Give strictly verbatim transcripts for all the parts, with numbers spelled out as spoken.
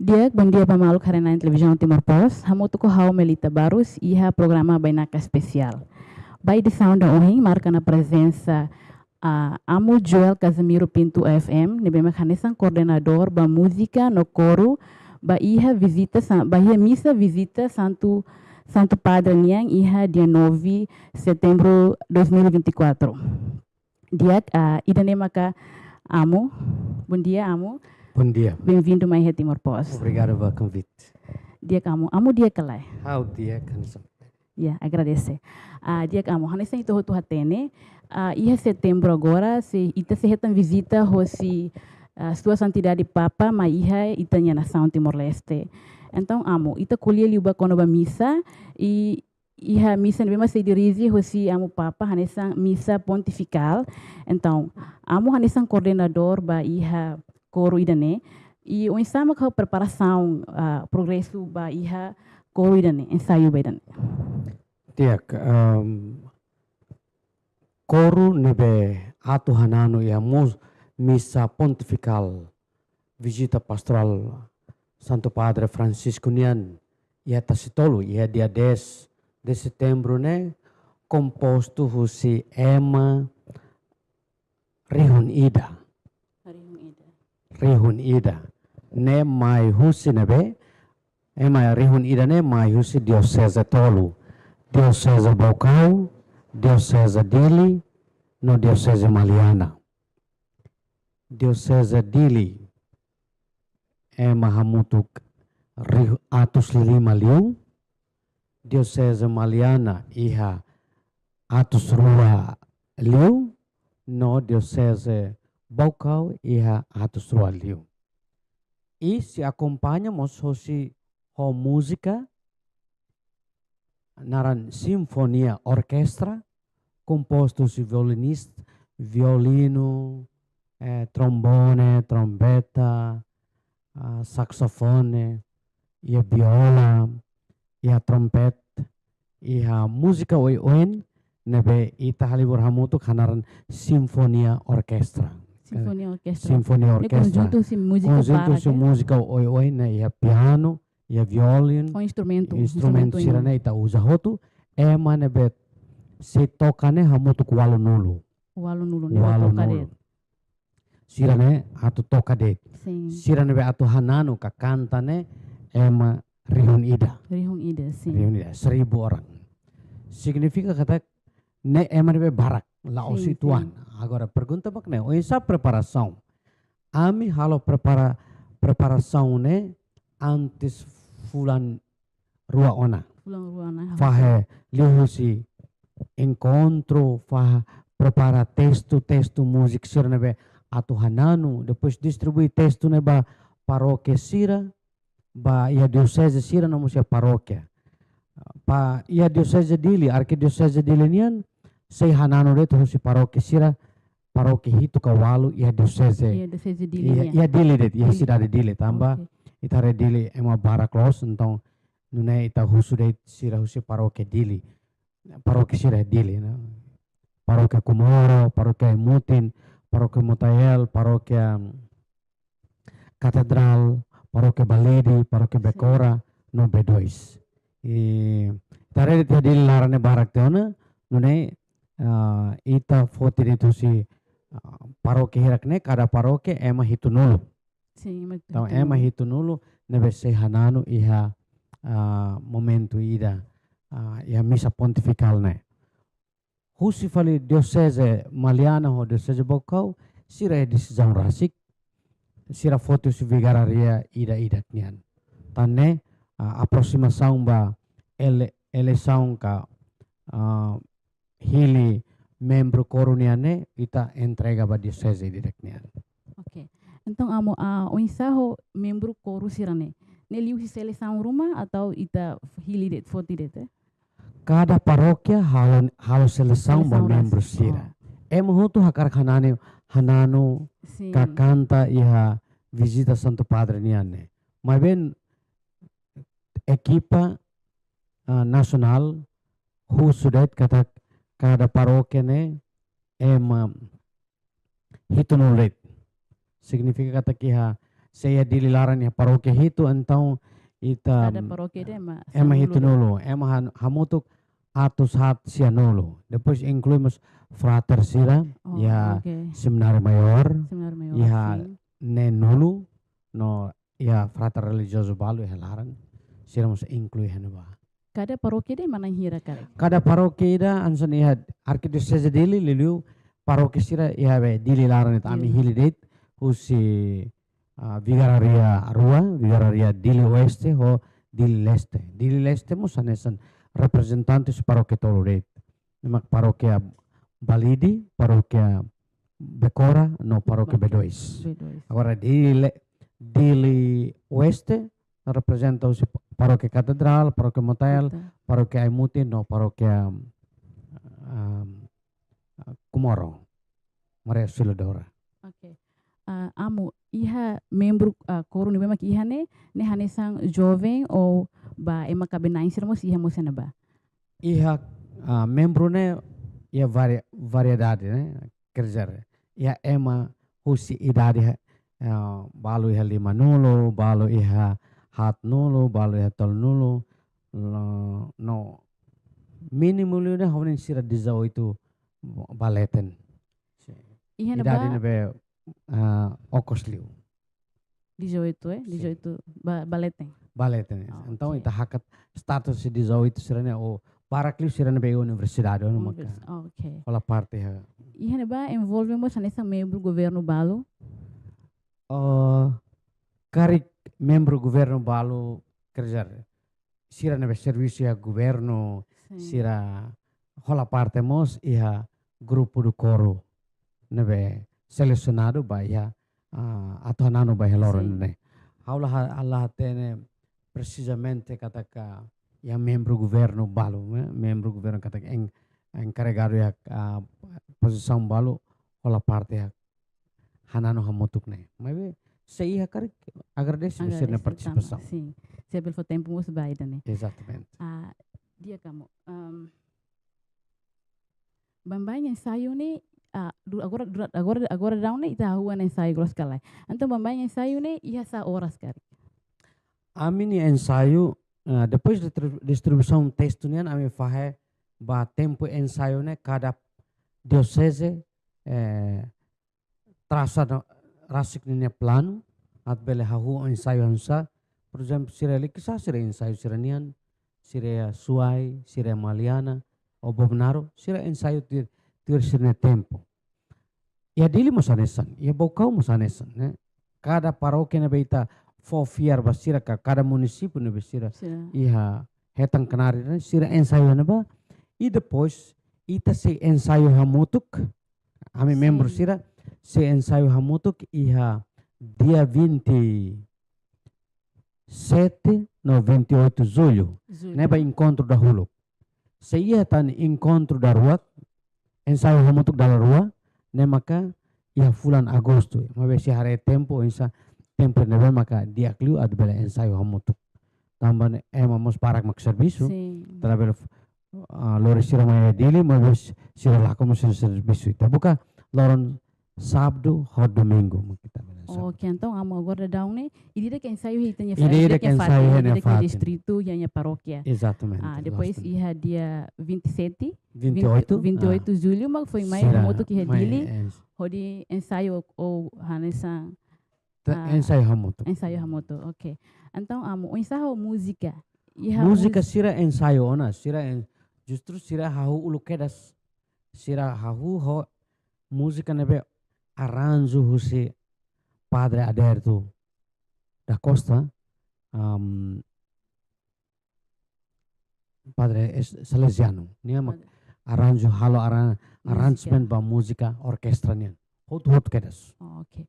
Di'ak, bondia ba maluk haree-na'in Televizaun Timor Post. Hamutuk ho ha'u Melita Barros iha programa Bainaka Espesiál. Ba edisaun ida ohin marka ona prezensa, ah, Amu Joel Casimiro Pinto F M, ne'ebé mak hanesan koordenadór ba múzika no koru, ba iha vizita sa-, ba iha misa vizita Santu, Santu Padre nian iha dia nove setembru dois mil e vinte e quatro. Di'ak, ah, ida-ne'e maka Amu. Bondia, Amu. Bondia. Bem-vindo mai iha Timor Post. Obrigado ba konvite. Di'ak, Amu. Amu di'ak ka lae? Ha'u di'ak, hanesan. Ya, agradese. Ah, di'ak, Amu, hanesan ita hotu hatene, ah, iha setembru agora, sei, ita sei hetan vizita hosi, ah, Sua Santidade Papa mai iha ita-nia nasaun Timor-Leste. Entaun, Amu, ita ko'alia liu ba kona-ba misa, i iha misa ne'ebé mak sei dirije hosi Amu Papa, hanesan misa pontifikál. Entaun, Amu hanesan koordenadór ba iha koru ida-ne'e, i oinsá mak halo preparasaun, ah, progresu ba iha koru ida-ne'e, ensaiu ba ida-ne'e? Di'ak, em, koru ne'ebé atu hananu iha mus-, misa pontifikál vizita pastorál Santu Padre Francisco nian iha Tasitolu, iha dia dez de setembru ne'e, kompostu husi ema rihun ida. Rihun ida. Rihun ida. Ne'e mai husi ne'ebé, ema rihun ida ne'e mai husi dioseze tolu. Dioseze Baucau, dioseze Dili, no dioseze Maliana. Dioseze Dili, ema hamutuk rih-, atus lima liu. Dioseze Maliana iha atus rua liu, no dioseze Baucau iha atus rua liu. I sei akompaña mós hosi ho múzika naran sinfonia orkestra, kompostu husi violinista, violinu, eh, trombone, trompeta, ah, saksofone, iha viola, iha trompet, iha múzika oioin ne'ebé ita halibur hamutuk hanaran sinfonia orkestra. Sinfonia orkestra. Sinfonia orkestra. Ne'e konjuntu husi múzika. Konjuntu barak, husi ya? Múzika oioin ne'e iha pianu, iha violin, ho instrumentu, instrumentu, instrumentu sira-ne'e ita uza hotu, ema ne'ebé sei toka ne'e hamutuk ualunulu. Ualunulu ne'e. Ualunulu. Sira-ne'e atu toka de'it. Sin. Sira ne'ebé atu hananu ka kanta ne'e ema rihun ida. Rihun ida, sin. Rihun ida, seribu orang. Signifika katak ne'e ema ne'ebé barak, la'ós, sin, uitoan. Sin. Agora, pergunta mak ne'e, oinsá preparasaun? Ami halo prepara-, preparasaun ne'e antes fulan rua ona. Fulan rua ona. Fahe liuhusi enkontru, fahe prepara testu, testu múzika sira ne'ebé atu hananu, depois distribui testu ne'e ba parókia sira, ba iha dioseze sira no mós iha parókia. Ba iha dioseze Dili, arkidioseze Dili nian, sei hananu de'it husi parókia sira, parókia hitu ka ualu iha dioseze. Iha dioseze Dili nian. Iha, iha Dili de'it, iha, Dili, sidade Dili, tanba, oke, ita haree Dili ema barak loos, entaun nune'e ita husu de'it sira husi parókia Dili. Parókia sira Dili, no. Parókia Comoro, parókia Aimutin, parókia Motael, parókia Katedrál, parókia Balide, parókia, sin, Becora, no B dois. I ita haree de'it iha Dili laran ne'e barak tiha ona, nune'e, ah, ita foti de'it husi, ah, parókia hirak ne'e, kada parókia ema hitunulu. Sin, ema hitunulu. Entaun, ema hitunulu ne'ebé sei hananu iha, ah, momentu ida, ah, iha misa pontifikál ne'e. Husi fali dioseze Maliana ho dioseze Baucau, sira iha desizaun rasik, sira foti husi vigarária ida-idak nian. Tan ne'e, ah, aprosimasaun ba ele-, eleisaun ka, ah, hili membru koru nian ne'e ita entrega ba dioseze ida-idak nian. Oke. Entaun, Amu, ah, oinsá ho membru koru sira-ne'e? Ne'e liuhusi selesaun ruma atau ita hili de'it, foti de'it, eh? Kada parókia halo, halo selesaun ba membru sira. Selesaun rasik. Oh. Ema hotu hakarak hananu, hananu, sin, ka kanta iha vizita Santu Padre nian ne'e. Maibé ekipa, ah, nasionál husu de'it katak kada parókia ne'e ema hitunulu de'it. Signifika katak iha Se iha Dili laran iha parókia hitu, entaun ita, kada parókia ida ema ema hitunulu, ema han-, hamutuk atus haat sianulu. Depois inklui mós frater sira, oh, iha, oke, Semináriu Maiór, Semináriu Maiór, iha, sin, neenulu, no iha frater relijiozu balu iha laran, sira mós inklui iha ne'ebá. Kada parókia ida ema na'in hira karik? Kada parókia ida hanesan iha Arkidioseze Dili, liuliu parókia sira iha be Dili laran ita ami, Dili, hili de'it, husi, ah, Vigarária rua, Vigarária Dili Oeste ho Dili Leste. Dili Leste mós hanesan reprezentante husi parókia tolu de'it. Ne'e mak parókia Balide, parókia Becora, no parókia, parókia B dois. B dois. Agora Dili Le-, Dili Oeste reprezenta husi parókia Katedrál, parókia Motael, Betul, parókia Aimutin, no parókia, um, Comoro, Maria Auxiliadora. Oke. Ah, Amu, iha membru, ah, koru ne'ebé mak iha ne'e, ne'e hanesan joven ou ba ema kaben-na'in sira mós iha mós iha ne'ebá? Iha, ah, membru ne'e iha vari-, variedade, ne'e. Quer dizer, iha ema husi idade, ah, balu iha limanulu, balu iha haatnulu, balu iha tolunulu, lo-, no mínimu liu ne'e ha'u hanoin sira dezoito ba leten. Sin. Iha ne'ebá idade ne'ebé, ah, okos liu. Dezoito, eh? Sin. Dezoito ba-, ba leten. Ba leten. Ah, entaun, oke, ita hakat status dezoito sira-ne'e, ou barak liu sira ne'ebé iha universidade, no maka. Univers-, oke. Hola parte iha. Iha ne'ebá envolve mós hanesan membru governu balu? Oh, karik membru governu balu, quer dizer, sira ne'ebé servisu iha governu, sin, sira hola parte mós iha grupu do coro ne'ebé selesionadu ba iha, ah, atu hananu ba iha loron, sin, ne'e. Ha'u la ha-, la hatene presizamente katak iha membru governu balu, eh, membru governu katak en-, enkarregadu iha, ah, pozisaun balu hola parte iha hananu hamutuk ne'e. Maibé, se iha karik, agradese ba sira-nia, agradese tanba, partisipasaun. Sin. Se bele fó tempu mós ba ida-ne'e. Exatamente. Ah, di'ak Amu, ehm, baibain ensaiu ne'e, ah, du-, agora, dura-, agora, agora daudaun ne'e ita hahú ona ensaiu, loos ka lae? Entaun baibain ensaiu ne'e iha sá oras karik? Ami-nia ensaiu, ah, depois de tri-, distribuisaun testu nian, ami fahe ba tempu ensaiu ne'e kada dioseze, eh, trasa no rasik ninia planu, atu bele hahú ensaiu oinsá. Por ezemplu, sira iha Likisá, sira ensaiu sira-nian, sira iha Suai, sira iha Maliana, ou Bobonaro, sira ensaiu tuir, tuir sira-nia tempu. Iha Dili mós hanesan, iha Baucau mós hanesan, ne'e. Kada parókia ne'ebé ita fó fiar ba sira ka, kada munisípiu ne'ebé sira, sira, iha hetan knaar ne'e, sira ensaiu ne'ebá. I depois, ita sei ensaiu hamutuk, ami, sin, membru sira, sei ensaiu hamutuk iha dia vinte e sete no vinte e oito julho. Julho. Ne'e ba enkontru dahuluk. Se iha tan enkontru daruak, ensaiu hamutuk dala rua, ne'e maka iha fulan Agostu. Maibé sei haree tempu, oinsá tempu ne'ebé maka di'ak liu atu bele ensaiu hamutuk. Tanba ne'e ema mós barak mak servisu, sin, ita labele, ah, lori sira mai iha Dili, maibé sira lakon mós sira servisu. Ita buka loron Sábadu ho Domingu, mak ita bele ensaiu. Oke, entaun Amu agora daudaun ne'e, ida-idak ensaiu iha ita-nia fatin, ida-idak ensaiu iha nia fatin, ida-idak iha nia fatin, distritu, iha nia parókia. Exatamente, ah, depois, loos, iha dia vinte e sete, vinte e oito, vinte e oito, ah, julho, mak foin mai, sira hamutuk iha mai Dili, ens- hodi ensaiu ou, ou hanesan, ta-, ah, ensaiu hamutuk. Ensaiu hamutuk, oke. Entaun, Amu, oinsá ho múzika? Iha múzika múz- sira ensaiu ona, sira en-, justru sira hahú uluk kedas. Sira hahú ho múzika ne'ebé arranju husi Padre Adérito da Costa, am, Padre es-, Salesiano. Nia mak, padre, arranju, halo arran-, múzika, arrangement ba múzika orkestra nian. Hotu-hotu kedas. Oh, oke.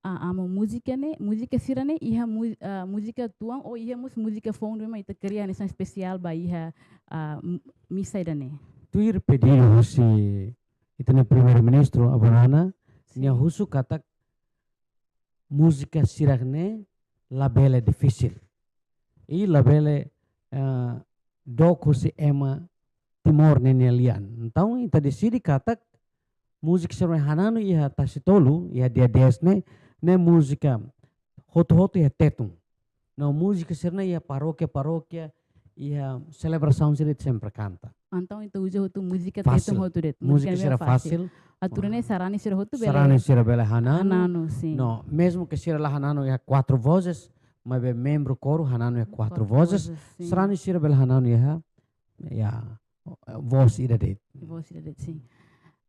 Ah, Amu, múzika ne'e, múzika sira-ne'e iha mu-, ah, múzika tuan ou iha mós múzika foun ne'ebé mak ita kria hanesan espesiál ba iha, ah, m-, misa ida-ne'e? Tuir pedidu husi ita-nia Primeiru-Ministru, Avó Nana, sin, nia husu katak múzika sira-ne'e labele difisil. I labele, eh, dook husi ema Timor ninia lian. Entaun, ita deside katak múzika sira-ne'e hananu iha Tasi Tolu, iha dia dez ne'e, ne'e múzika hotu-hotu iha Tetun. No múzika sira-ne'e iha parókia-parókia, iha selebrasaun sira de'it sempre kanta. Entaun ita uza hotu múzika Tetun hotu de'it. Múzika ne'ebé sira fasil. Atu nune'e sarani sira hotu bele. Sarani sira bele hananu. Hananu, sin. No, mezmu ke sira la hananu iha quatro vozes, maibé membru koru hananu iha quatro vozes. Quatro vozes, sin. Sarani sira bele hananu iha, ya, voz ida de'it. Voz ida de'it, sin.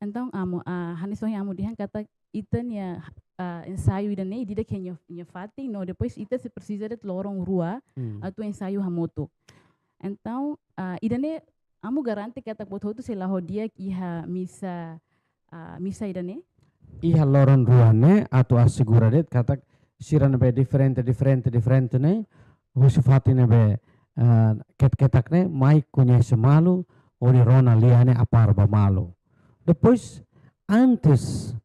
Entaun, Amu, ah, hanesan ohin Amu dehan katak ita-nia, ah, ensaiu ida-ne'e, ida-idak iha nia, nia fatin, no depois ita sei presiza de'it loron rua, hmm, atu ensaiu hamutuk. Entaun, ah, ida-ne'e Amu garante katak buat hotu sei la'o di'ak iha misa, ah, misa ida-ne'e? Iha loron rua ne'e atu asegura de'it katak sira ne'ebé diferente, diferente, diferente ne'e, husi fatin ne'ebé, ah, ketak-ketak ne'e, mai koñese malu, hodi rona lia ne'e apar ba malu. Depois, antes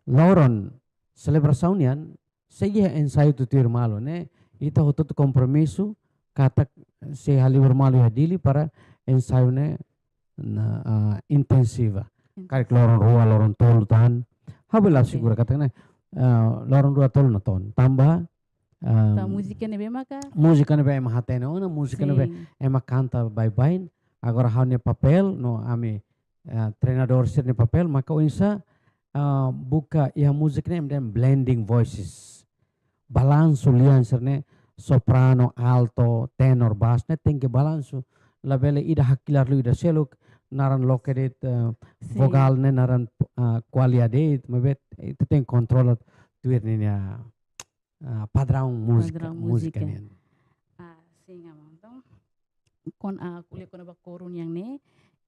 loron selebrasaun nian, sei iha ensaiu tutuir malu ne'e, ita hotu-hotu kompromisu, katak sei halibur malu iha Dili para ensaiu ne'e na, ah, intensiva. Intensiva. Karik loron rua, loron tolu tan. Ha'u bele asegura katak ne'e, ah, loron rua tolu natoon. Tanba, ah, múzika ne'ebé maka? Múzika ne'ebé ema hatene ona, múzika ne'ebé ema kanta baibain. Agora ha'u-nia papél, no ami, ah, treinadór sira-nia papél, maka oinsá, ah, buka iha múzika ne'e ema dehan blending voices. Balansu lian sira-ne'e, soprano, alto, tenor, bass ne'e tenke balansu. Labele ida hakilar liu ida seluk, naran loke de'it, eh, vogál ne'e, naran, ah, ko'alia de'it, maibé ita tenke kontrola tuir ninia, ah, padraun múzika, múzika nian. Ah, sin, Amu. Entaun, kon, ah, ko'alia kona-ba koru nian ne'e,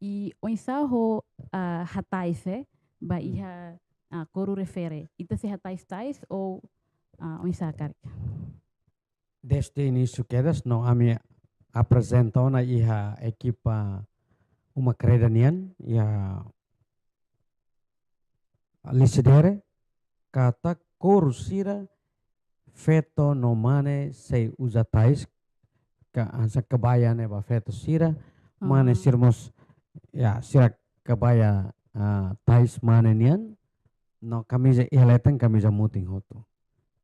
i oinsá ho, ah, hatais, eh, ba iha, ah, koru refere. Ita sei hatais tais ou, ah, oinsá karik? Desde inísiu kedas, no ami aprezenta ona iha ekipa Uma Kreda nian, iha Lisidere, katak koru sira feto no mane sei uza tais, ka hanesan kebaya ne'e ba feto sira, mane sira mós, ya, sira kebaya, ah, tais mane nian, no kamiza iha leten, kamiza mutin hotu.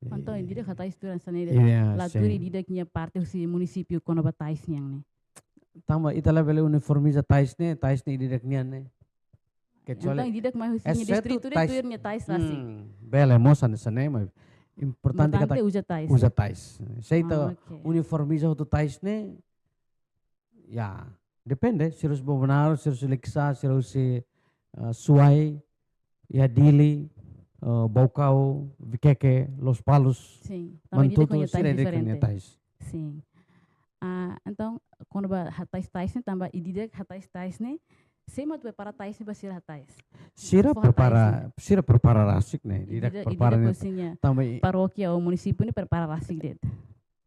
Entaun, ida-idak hatais tuir hanesan ne'e de'it. Iya, la tuir ida-idak nia parte husi munisípiu kona-ba tais nian ne'e. Tanba ita labele uniformiza tais ne'e, tais ne'e ida-idak nian ne'e. Kecuali entaun, ida-idak mai husi nia distritu de'it tuir nia tais rasik. Hmm, bele mós hanesan ne'e, mas importante katak uza tais. Uza tais. Se ita uniformiza hotu tais ne'e, ya, depende, sira husi Bobonaro, sira husi Likisá, sira husi, eh, Suai, iha Dili, eh, Baucau, Viqueque, Lospalos, sin, tanba ida-idak ho nia tais diferente. Sin. Ah, entaun, kona-ba hatais tais ne'e, tanba ida-idak hatais tais ne'e, sé mak atu prepara tais ne'e ba sira hatais? Sira prepara, sira prepara rasik ne'e, ida-idak prepara ne'e, husi nia tanba parókia ou munisípiu ne'e prepara rasik de'it.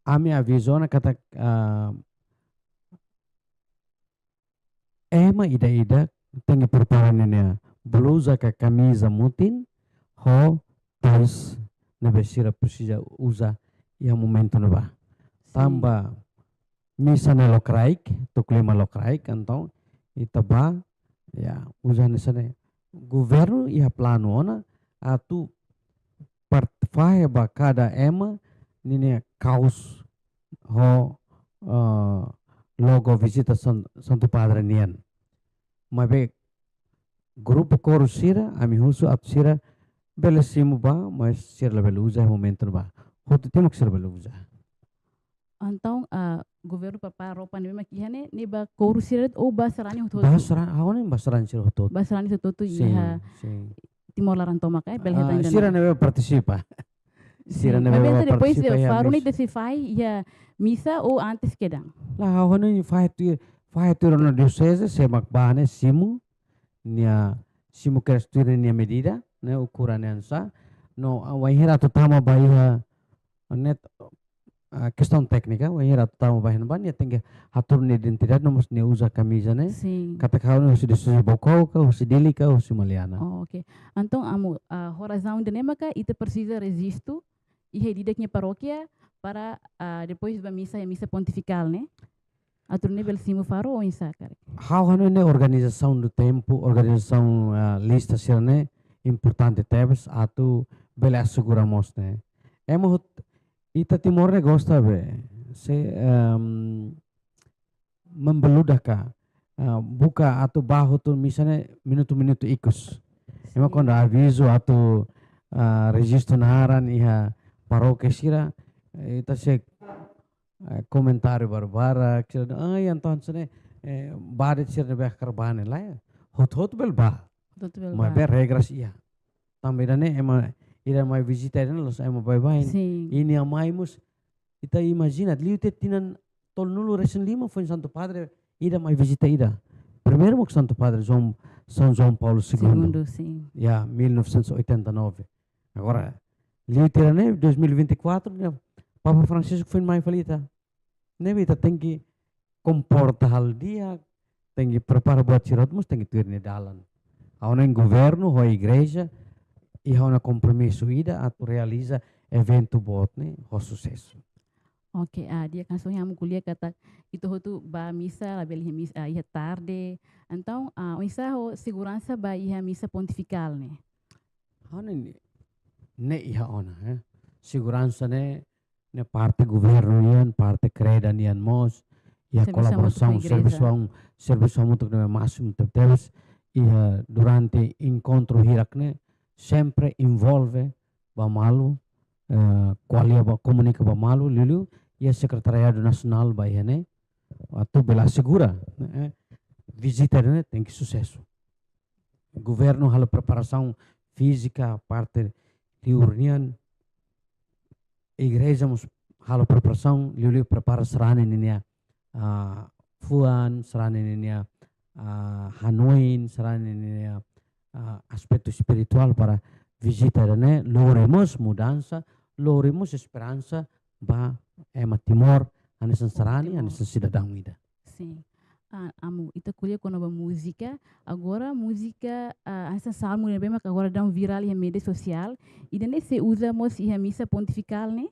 Ami aviza ona katak, ah, ema ida-idak tenke prepara ninia bluza ka kamiza mutin ho tais ne'ebé sira presiza uza iha momentu ne'ebá. Sin. Tanba misa ne'e lokraik, tuku lima lokraik, entaun ita bá, ya, uza hanesan ne'e. Governu iha planu ona atu part-, fahe ba kada ema ninia kaos ho, eh, logo vizita San-, Santu Padre nian. Maibé grupu koru sira, ami husu atu sira bele simu bá, mas sira labele uza iha momentu ne'ebá. Hotu tiha mak sira bele uza. Entaun, ah, governu prepara roupa ne'ebé mak iha ne'e, ne'e ba koru sira de'it ou ba sarani hotu-hotu? Ba sarani, ha'u hanoin ba sarani sira hotu-hotu. Ba sarani hotu-hotu iha, sin, Timor laran tomak, eh, bele hetan ida-ne'e. Sira ne'ebé partisipa. Sira ne'ebé partisipa iha misa. Maibé entaun depois de faru ne'e ita sei fahe iha misa ou antes kedan? Lae, ha'u hanoin fahe tuir, fahe tuir ona dioseze, sé mak bá ne'e simu, nia simu kedas tuir nia medida, ne'e ukuran ne'e hanesan. No, ah, wainhira atu tama ba iha, ne'e, ah, kestaun téknika, wainhira atu tama ba iha ne'ebá, nia tenke hatuur nia identidade, no mós nia uza kamiza ne'e. Sin. Katak ha'u ne'e husi dioseze Baucau ka, husi Dili ka, husi Maliana. Oh, oke. Entaun, Amu, ah, ho razaun ida-ne'e maka ita presiza rejistu iha ida-idak nia parókia para, ah, depois ba misa, iha misa pontifikál ne'e. Atu nune'e bele simu faru oinsá karik? Ha'u hanoin ne'e organizasaun do tempu, organizasaun, ah, lista sira-ne'e importante tebes atu bele asegura mós ne'e. Ema hotu, Ita Timor ne'e gosta be, se, em, membeludak ka, eh, buka atu bá hotu misa ne'e minutu-minutu ikus. Ema, sin, kuandu avizu atu, ah, rejistu naran iha parókia sira, eh, ita sei, eh, komentáriu barbarak, sira dehan, "Ai, entaun hanesan ne'e, eh, bá de'it sira ne'ebé hakarak bá ne'e." Lae, hotu-hotu bele bá. Hotu-hotu bele bá. Maibé regras iha. Tanba ida-ne'e ema, ida mai vizita ida-ne'e la'ós ema baibain. Sin. Nia mai mós, ita imajina, liu tiha tinan tolunulu-resin-lima foin Santu Padre ida mai vizita ida. Primeiru mós Santu Padre João, São João Paulo Segundo. Segundo, sin. Ya, mil novecentos e oitenta e nove. Agora, liu tiha ne'e, dois mil e vinte e quatro, ne'e, Papa Francisco foin mai fali ita. Ne'ebé ita tenke komporta halo di'ak, tenke prepara buat sira hotu, mas tenke tuir nia dalan. Ha'u hanoin governu ho igreja, iha ona kompromisu ida atu realiza eventu boot ne'e ho susesu. Oke, ah, di'ak, hanesan ohin amu ko'alia katak ita hotu bá misa, labele iha mis-, ah, iha tarde. Entaun, ah, oinsá ho seguransa ba iha misa pontifikál ne'e? Ha'u hanoin ne'e, ne'e iha ona, eh. Seguransa ne'e, ne'e parte governu nian, parte kreda nian mós, iha, servisu hamutuk ho kolaborasaun, igreja. Servisu ham-, servisu hamutuk ne'e másimu tebetebes, iha durante enkontru hirak ne'e, sempre envolve ba malu, eh, ko'alia ba, komunika ba malu, liuliu, iha Sekretariadu Nasionál ba iha ne'e, atu bele asegura, eh, vizita ne'e tenke susesu. Governu halo preparasaun fízika, parte liur nian, igreja mós halo preparasaun, liuliu prepara sarani ninia, ah, fuan, sarani ninia, ah, hanoin, sarani ninia, ah, aspetu espirituál para vizita ida-ne'e, lori mós mudansa, lori mós esperansa ba ema Timor, hanesan sarani, Timor, hanesan sidadaun ida. Sin. Ah, amu, ita ko'alia kona-ba múzika. Agora, múzika, ah, hanesan salmu ne'ebé mak agora daudaun virál iha média sosiál. Ida-ne'e sei uza mós iha misa pontifikál ne'e?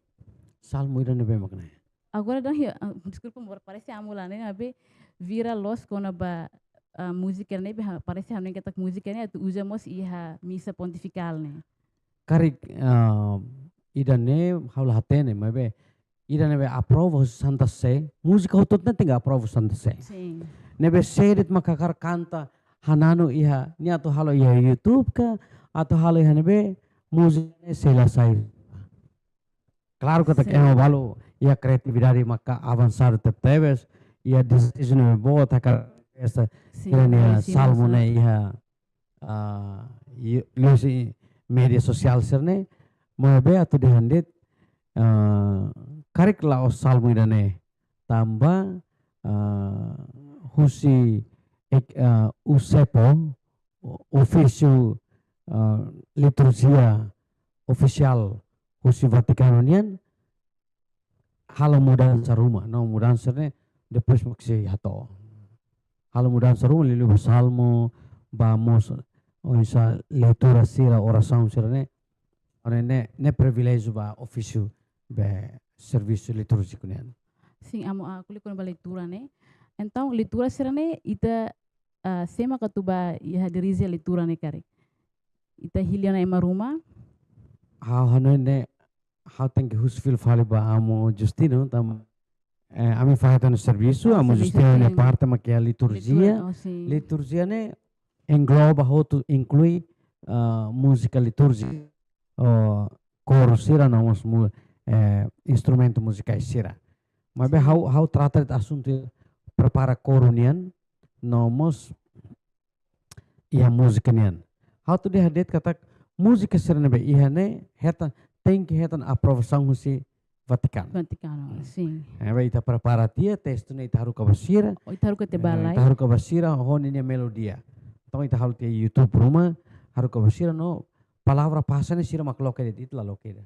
Salmu ida ne'ebé mak ne'e? Agora daudaun iha, ah, deskulpa, amor, parese amu la ne'e, maibé virál loos kona-ba, ah, múzika ne'ebé, ha, parese hanoin katak múzika ne'e atu uza mós iha misa pontifikál ne'e. Karik, ah, ida-ne'e ha'u la hatene, maibé ida ne'ebé aprova husi Santa Sé, múzika hotu-hotu ne'e tenke aprova husi Santa Sé. Sin. Ne'ebé sé de'it mak hakarak kanta hananu iha, nia atu halo iha YouTube ka, atu halo iha ne'ebé, múzika ne'e sei la sai. Klaru katak, sin, ema balu iha kreatividade maka avansadu tebetebes, iha dezeju ne'ebé boot hakarak esa, sin, ida-ne'e, sin, salmu, sin, ne'e iha, ah, i-, liuhusi média sosiál sira-ne'e, maibé atu dehan de'it, ah, karik la'ós salmu ida-ne'e, tanba, ah, husi ek-, ah, USEPO, o-, ofísiu, ah, liturjia ofisiál husi Vatikanu nian, halo mudansa ruma, no mudansa ne'e depois mak sei hato'o. Halo mudansa ruma, liuliu ba salmu, ba mós, oinsá leitura sira, orasaun sira-ne'e, ne'e, ne'e, ne'e priviléjiu ba ofísiu be servisu litúrjiku nian. Sin, amu, ah, ko'alia kona-ba leitura ne'e. Entaun, leitura sira-ne'e, ita, ah, sé mak atu bá iha dirije leitura ne'e karik? Ita hili ona ema ruma? Ha'u hanoin ne'e, ha'u tenke husu fila fali ba amu Justino, tanba, eh, ami fahe tan servisu, ah, amu servisu, Justino nia, sin, parte mak iha liturjia. Litur-, oh, sin. Liturjia ne'e engloba hotu, inklui, ah, múzika litúrjika, oh, koru sira no mós mu-, eh, instrumentu muzikais sira. Maibé, sin, ha'u, ha'u trata de'it asuntu prepara koru nian, no mós iha múzika nian. Ha'u atu dehan de'it katak múzika sira ne'ebé iha ne'e hetan, tenke hetan aprovasaun husi Vatikanu. Vatikanu, sin. Ne'ebé ita prepara tiha, testu ne'e ita haruka ba sira. Oh, ita haruka tiha ba, eh, lai, ita haruka ba sira, ho ninia melodia. Entaun ita halo tiha YouTube ruma, haruka ba sira no palavra pasa ne'e sira mak loke de'it, ita la loke ida.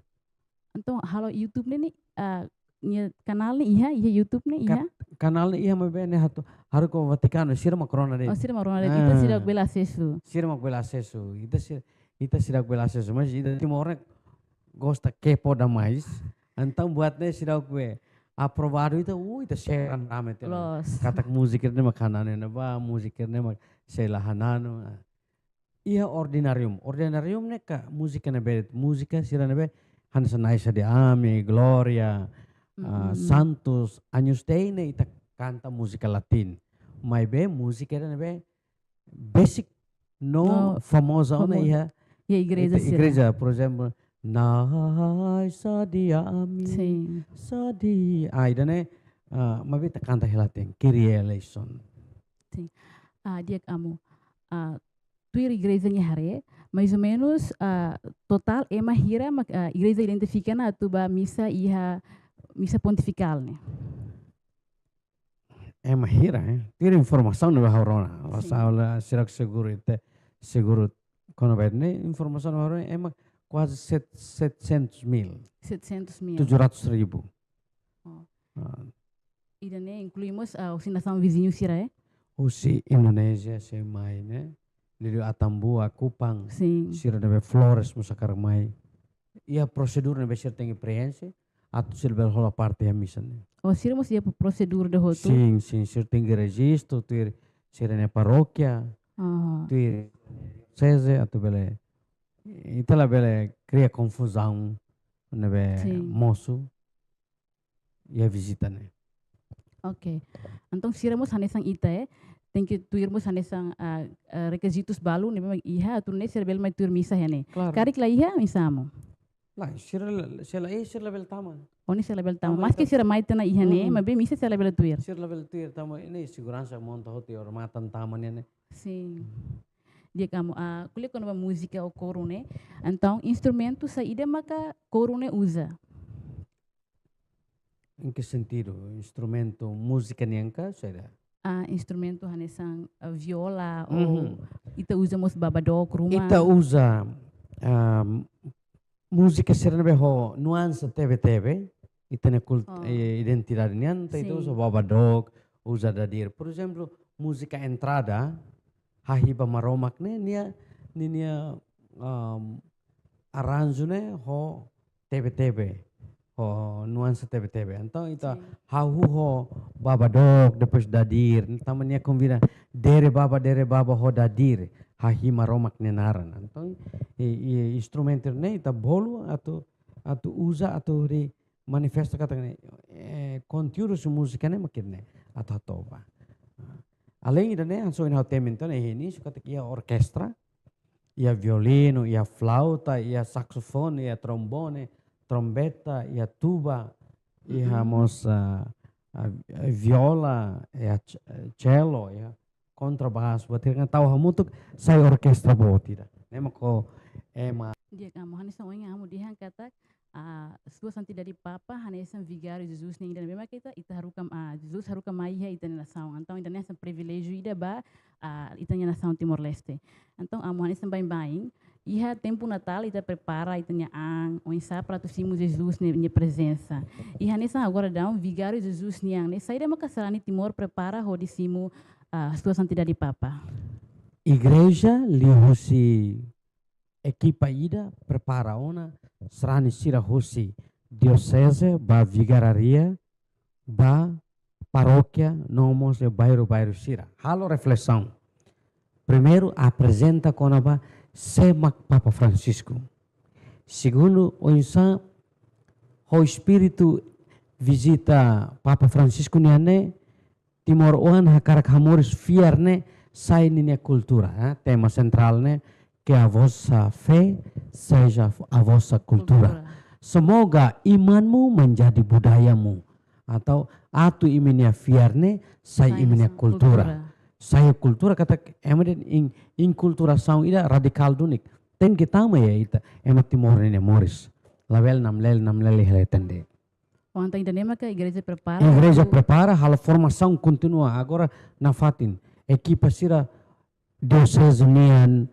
Entaun, halo YouTube ne'e, ne'e, ah, nia kanál ne'e iha, iha YouTube ne'e iha? Kat-, kanál ne'e iha, maibé ne'e atu haruka Vatikanu, sira mak rona de'it. Oh, sira mak rona de'it. Ita, ah, seidauk bele asesu. Sira mak bele asesu. Ita si-, ita seidauk bele asesu. Mas ita Timor ne'e gosta kepo demais. Entaun buat ne'e seidauk be aprovadu ita, uh, ita share rame tiha ona. Loos. Katak múzika ne'e mak hananu ne'ebá, múzika ne'e mak sei la hananu. Ah. Iha ordinarium. Ordinarium ne'e ka múzika ne'ebé, múzika sira ne'ebé, hanesan Naisa de Ami, Glória, ah, Mm-mm. Santos, Agnus Dei ne'e ita kanta múzika latin. Maibé múzika ida ne'ebé basic no No, famoza ona famoza. iha Iha igreja ita sira. Igreja, por exemplo, Naisa de Ami, Sin. Sadi. Ah, ida ne'e, ah, maibé ita kanta hela ten, Kyrie eleison. Ah, di'ak Amu. Ah, tuir igreja nia haree, mais ou menus, ah, totál ema hira mak, ah, igreja identifika ona atu bá misa iha misa pontifikál ne'e. Ema hira, eh? Tuir informasaun ne'ebé ha'u rona. Sin. Wasa ola sirak seguru ita, seguru kona-ba ne'e informasaun ha'u rona ema kuaze set-, setecentos mil. Setecentos mil. Tujuh ratus ribu. Oh. Ah, Ida ne'e inklui mós, ah, husi nasaun viziñu sira, eh? husi Indonézia sei mai ne'e. Liuliu Atambua, Kupang. Sin. Sira ne'ebé Flores mós hakarak mai. Iha prosedur ne'ebé sira tenke preenxe atu sira bele hola parte iha misa ne'e. Oh, sira mós iha prosedur ida hotu? Sin, sin, sira tenke rejistu tuir sira-nia parókia, Aha. tuir dioseze atu bele, ita labele kria konfuzaun ne'ebé Sin. mosu iha vizita ne'e. Ok. Entaun sira mós hanesan ita, eh? Tenke tuir mós hanesan, ah, ah, rekizitus balu ne'ebé mak iha atu nune'e sira bele mai tuir misa iha ne'e. Klaru. Karik la iha, misa Amu? Lae, sira la, sira la, eh, sira labele tama. Oh, ne'e sira labele tama. Tama Maski ita. Sira mai tiha ona iha ne'e, Mm-mm. maibé misa sira labele tuir. Sira labele tuir tama, ne'e seguransa monta hotu, odamatan tama ne'e. Sin. Di'ak Amu, ah, ko'alia kona-ba múzika ou koru ne'e. Entaun, instrumentu saida maka koru ne'e uza? Em que sentido? Instrumentu múzika nian ka, saida? Ah, instrumentu hanesan, ah, viola Mhm. ou ita uza mós baba dook ruma? Ita uza, ah, múzika sira ne'ebé ho nuansa tebe-tebe, ita-nia kult-, Oh. eh, identidade nian, ita, ita Sin. uza baba dook, uza dadir. Por exemplo, múzika entrada, Hahi ba Maromak ne'e, nia, ninia, um, arranju ne'e ho tebe-tebe, ho nuansa tebe-tebe. Entaun ita Sin. hahú ho baba dook, depois dadir. Tanba nia konvida dere baba, dere baba ho dadir. Hahi Maromak nia naran. Entaun, i, i instrumentu ne'e ita bolu atu, atu uza, atu hodi manifesta katak ne'e, eh, konteúdu husi múzika ne'e mak ne'e atu hato'o ba. Aleinde ne'e, hanesan ohin ha'u temi ona iha inísiu katak iha orkestra, iha violinu, iha flauta, iha saksofone, iha trombone, trombeta, iha tuba, iha Mhm. mós, ah, ah, viola, iha ch-, cello, iha kontrabasu, buat sira-ne'e tau hamutuk sai orkestra boot ida. Ne'e mak ho ema. Di'ak Amu, hanesan ohin Amu dehan katak, ah, Sua Santidade Papa hanesan Vigáriu Jesus nian ida ne'ebé mak ita, ita haruka, ah, Jesus haruka mai iha ita-nia nasaun. Entaun ida-ne'e hanesan priviléjiu ida ba, ah, ita-nia nasaun Timor-Leste. Entaun Amu, hanesan baibain, iha tempu Natál ita prepara ita-nia an, oinsá para atu simu Jesus nia, nia prezensa. I hanesan agora daudaun Vigáriu Jesus nian ne'e, saida maka sarani Timor prepara hodi simu, ah, Sua Santidade Papa? Igreja liuhusi ekipa ida prepara ona sarani sira husi dioseze ba vigararia, ba parókia, no mós iha bairru-bairru sira. Halo reflesaun. Primeiru, aprezenta kona-ba sé mak Papa Francisco. Segundu, oinsá ho espíritu vizita Papa Francisco nian ne'e, timoroan hakarak hamoris fiar ne'e sai ninia kultura, eh? Tema sentrál ne'e, que a vossa fé seja a vossa cultura. Kultura. Semoga imanmu menjadi budayamu. Atau atu imi-nia fiar ne'e sai Sai imi-nia hanesan kultura. kultura. Sai kultura katak ema dehan in, inkulturasaun ida radikál duni. Tenke tama iha ita, ema Timor ninia moris. Labele namlele, namlele hela ita de'it. Entaun ida-ne'e maka igreja prepara. Igreja atu prepara, halo formasaun kontinua. Agora nafatin, ekipa sira dioseze nian,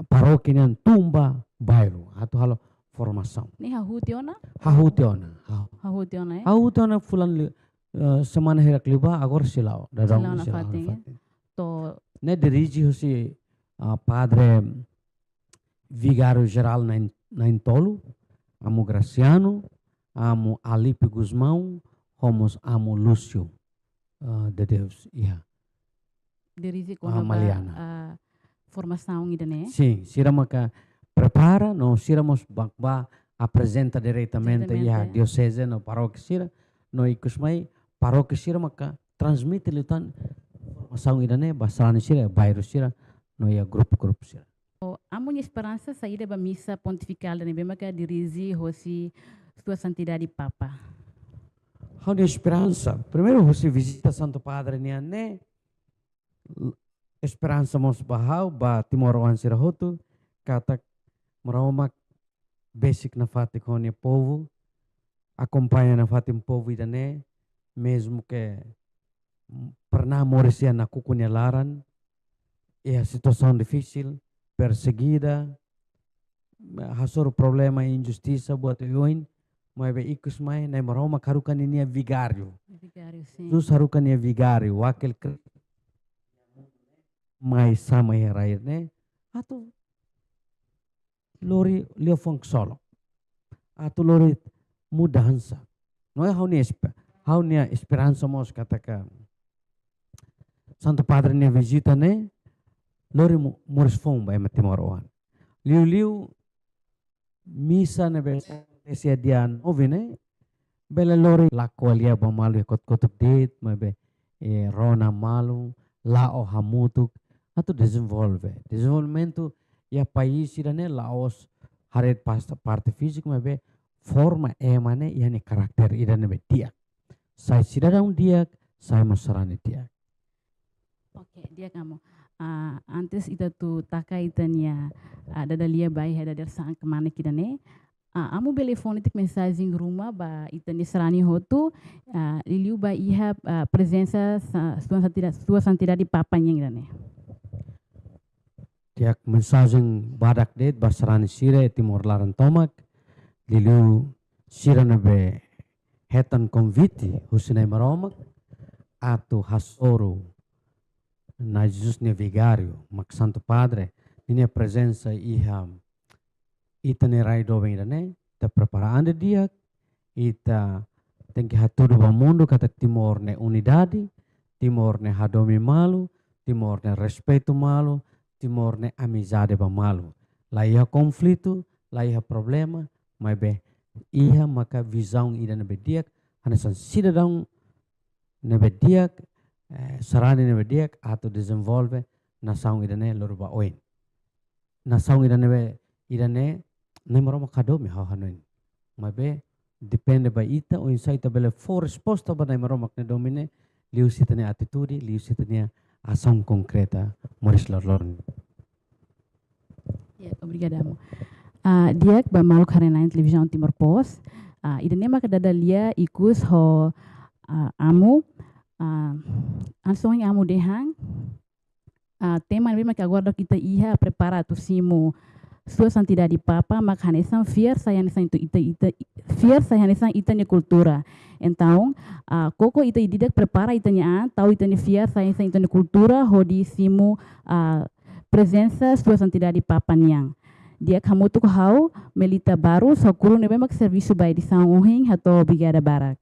parókia nian, tun ba bairru. Atu halo formasaun. Ne'e hahú tiha ona? Hahú tiha ona. Hahú. Hahú tiha ona, eh? Hahú tiha ona fulan li-, eh, semana hirak liubá, agora sei la'o. Daudaun sei la'o nafatin, eh? Nafatin. To'o. Ne'e dirije husi, ah, Padre Vigáriu Jerál na'in, na'in-tolu, Amu Graciano, Amu Alipe Gusmão, ho mós Amu Lúcio, ah, de Deus, iha. Dirije, ah, kona-ba, Maliana. Ah, formasaun ida-ne'e? Sin, sira maka prepara, no sira mós bá, bá aprezenta diretamente iha dioseze no parókia sira, no ikus mai parókia sira maka transmite liután informasaun ida-ne'e ba sarani sira, bairru sira, no iha grupu-grupu sira. Amu nia esperansa saida ba misa pontifikál ida-ne'ebé maka dirije hosi Sua Santidade Papa? Ha'u-nia esperansa, primeiru, hosi vizita Santu Padre nian ne'e, esperansa mós ba ha'u, ba timoroan sira hotu, katak Maromak besik nafatin ho nia povu, akompaña nafatin povu ida-ne'e, mezmu ke pernah moris iha nakukun nia laran, iha situasaun difisil, persegida, hasoru problema, injustisa buat oioin, maibé ikus mai Na'i Maromak haruka ninia vigáriu. Vigáriu, sin. Jesus haruka nia vigáriu, wakil Kristu, mai sama iha rai ne'e, atu lori liafuan ksolok, atu lori mudansa. No ha'u-nia espe-, ha'u-nia esperansa mós katak Santu Padre nia vizita ne'e lori mo-, moris foun ba ema timoroan. Liuliu misa ne'ebé akontese iha dia nove ne'e, bele lori lakohi lia ba malu iha kotuk-kotuk de'it, maibé, eh, rona malu, la'o hamutuk, atu dezenvolve. Dezenvolvimentu iha país ida-ne'e la'ós haree pas-, parte fíziku, maibé forma ema ne'e iha nia karakter ida ne'ebé di'ak. Sai sidadaun di'ak, sai mós sarani di'ak. Oke, di'ak Amu. Ah, antes ita atu taka ita-nia, ah, dada lia ba iha dadeer-saan kmanek ida-ne'e, ah, Amu bele fó netik mensajen ruma ba ita-nia sarani hotu, ah, liuliu ba iha, ah, prezensa sa-, Sua Santida-, Sua Santidade Papa nian ida-ne'e. Di'ak, mensajen badak de'it ba sarani sira iha Timor laran tomak, liuliu sira ne'ebé hetan konvite husi Na'i Maromak atu hasoru Na'i Jesus nia vigáriu, mak Santu Padre, ninia prezensa iha ita-nia rai doben ida-ne'e, ita prepara an didi'ak, ita tenke hatudu ba mundu katak Timor ne'e unidade, Timor ne'e hadomi malu, Timor ne'e respeitu malu, Timor ne'e amizade ba malu. La iha konflitu, la iha problema, maibé iha maka vizaun ida ne'ebé di'ak, hanesan sidadaun ne'ebé di'ak, eh, sarani ne'ebé di'ak, atu dezenvolve nasaun ida-ne'e lori ba oin. Nasaun ida ne'ebé, ida-ne'e, Na'i Maromak hadomi ha'u hanoin. Maibé, depende ba ita, oinsá ita bele fó resposta ba Na'i Maromak nia domin ne'e, liuhusi ita-nia atitude, liuhusi ita-nia asaun konkreta, moris loroloron. Ya, obrigada, Amu. Ah, di'ak ba maluk haree-na'in Televizaun Timor Post. Ah, ida-ne'e maka dada lia ikus ho, ah, Amu, ah, hanesan ohin Amu dehan, ah, tema ne'ebé maka agora daudauk ita iha prepara atu simu Sua Santidade Papa, maka hanesan fiar sai hanesan ita, ita, ita, fiar sai hanesan ita-nia kultura. Entaun, ah, koko ita ida-idak prepara ita-nia an, tau ita-nia fiar sai hanesan ita-nia kultura, hodi simu, ah, prezensa Sua Santidade Papa nian. Di'ak, hamutuk ho ha'u, Melita Barros, ho kuru ne'ebé maka servisu ba edisaun ohin, hato'o obrigada barak.